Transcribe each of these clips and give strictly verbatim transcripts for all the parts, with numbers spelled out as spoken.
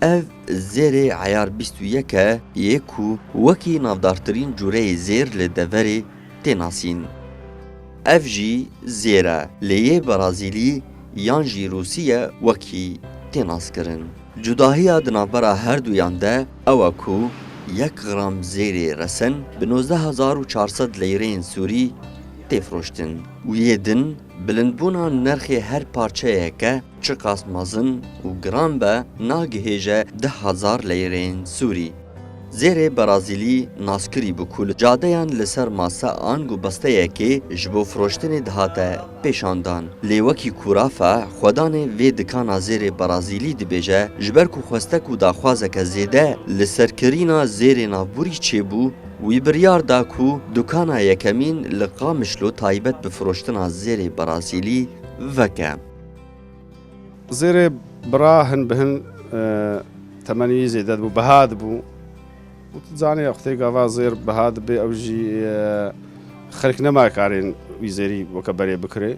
Ev zêrê eyar bîst û yek e yê ku wekî navdartirîn cureyê zêr li deverê tê nasîn. Ev jî zêr e, lê yê Brazîlî yan jî Rûsî ye wekî tê naskirin. Cudahiya di navbera herduyan de ew e ku yek gram zêrê resen bi nozdeh hezar û çar sed leyreyên Sûrî tê firoştin û yê din bilindbûna nirxê her parçeyeke çiqas mezin û giran be, nagihêje deh hezar leyreyên Sûrî. Zêrê Brazîlî naskirî bû ku li cadeyan li ser masa ango besteyekê ji bo firoştinê dihate pêşandan. Lê wekî ku rafe xwedanê vê dikana zêrê Brazîlî dibêje, ji ber ku xwestek û daxwazeke zêde li serkirîna zêrê navbûrî çêbû, wî biryar da ku dukana yekemîn li Qamişlo taybet bi firoştina zêrê Brazîlî veke. Zêrê bira hin bi hin, e, temenî wî zêde dibû, biha dibû. Û tu zanî, wextê gava zêr biha dibe, ew jî, e, xelk nema karên wî zêrî weke berê bikire.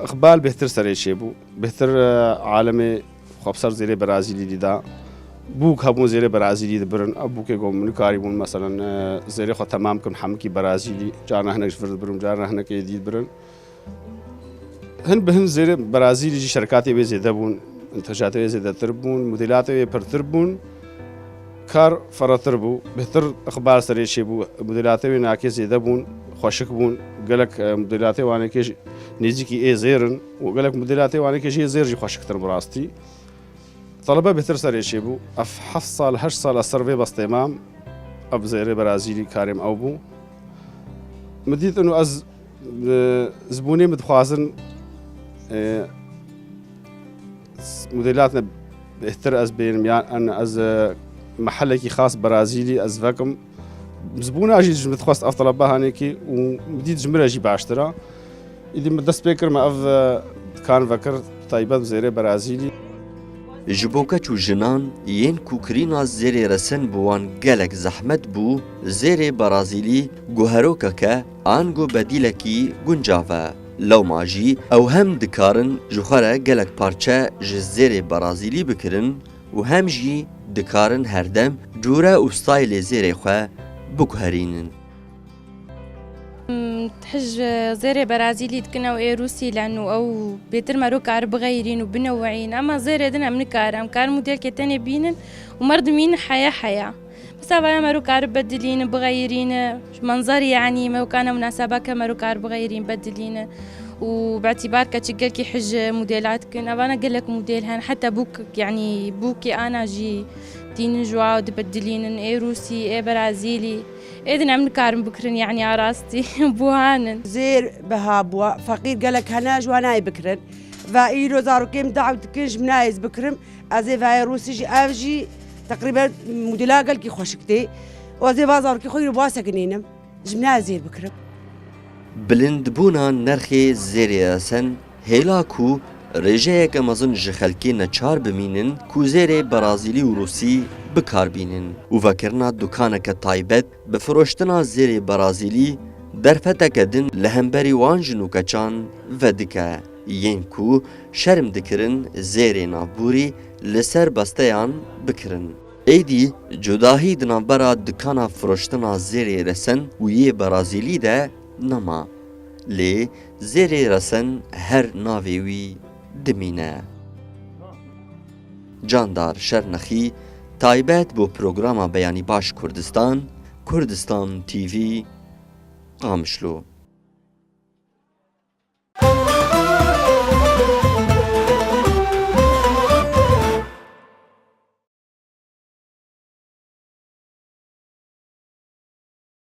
Iqbal bêhtir serê çêbû. Bêhtir, e, alemê xwe bi ser zêrê Brazîlî dîda. Bûk hebûn zêrê Brazîlî dibirin. Ev bûkê ku min nikarîbûn, meselen, e, zêrê xwe temam bikin, hemikî Brazîlî. Carna hinek ji vir dibirin, carna hinek êdî dibirin. Hin bi hin zêrê Brazîlî jî şerikatê wê zêde bûn, întijatê wê zêdetir bûn, modêlatê wê pirtir bûn, kar ferretir bû, bêhtir iqbal serê çêbû, modêlatê wê nakê zêde bûn, xweşik bûn, gelek, e, modêlatê wanekê jî nêzîkî ê zêr in û gelek modêlatê wanekê jî ê zêr jî xweşiktir bi rastî. Talebe bêhtir serê çêbû. Ev heft sal, heşt sal ez ser vê bestê mam. Ev zêrê Brazîlî karê min ew bû. Min dît û ez, e, zibûnê min dixwazin, e, modêlatine bêhtir ez bênim, yan en ez, e, mehelekî xas Brazîlî ez vekim. Zibûna jî ji min dixwest ev talebe hanekî û min dît ji min re jî baştir e. Îdî min dest pê kir, me ev, e, dikan vekir, taybet bi zêrê Brazîlî. Ji bo keç û jinan yên ku kirîna zêrê resen bi wan gelek zehmet bû, zêrê Brazîlî guherokeke ango bedîlekî guncav e. Lewma jî ew hem dikarin ji xwe re gelek parçe ji zêrê Brazîlî bikirin û hem jî dikarin herdem cûre û staylê zêrê xwe biguherînin. Em, tihij zêrê Berazîlî dikin, ew ê Rûsî len û ew bêtir mero kar bixeyirîn û bineweyîn. Ema zêrê din em nikarin. Em karin modêlkê tenê bînin û merdimîn heya heya. Mesela vaya mero kar bedilîn, bixeyirîn. Ji menzer, yanî, mewkana munasebeke mero kar bixeyirîn, bedilîn. Û bi îtîbar ke çi gelkî hij modêla dikin. Evana gelek modêl hen. Heta bûk, yanî, bûkê ana jî tînin ji wa dibedilînin. Ê Rûsî, ê Berazîlî. Êdin em nikarin bikirin, yanî a rastî buhan in. Zêr biha bû, feqîr gelek hene, ji wan nayê bikirin. Ve îro zarokê min daw dikin, ji min nayê ez bikirim. Ez ê vayê Rûsî jî, ev jî teqrîben modela gelkî xweşik tê. Û ez ê va zarokê xwe îro bi wan sekinînim. Ji min nayê zêr bikirim. Bilindbûna nirxê zêrê resen hêla ku rêjeyeke mezin ji xelkê neçar bimînin ku zêrê Berazîlî û Rûsî bikar bînin û vekirina dukaneke taybet bi firoştina zêrê Berazîlî derfeteke din li hemberî wan jin û keçan vedike, yên ku şerm dikirin zêrê navbûrî li ser besteyan bikirin. Êdî cudahî di navbera dikana firoştina zêrê resen û yê Berazîlî de nema. Lê zêrê resen her navê wî dimîne. Candar Şernexî, taybet bo programa Beyanî Baş Kurdistan, Kurdistan T V, Qamişlo.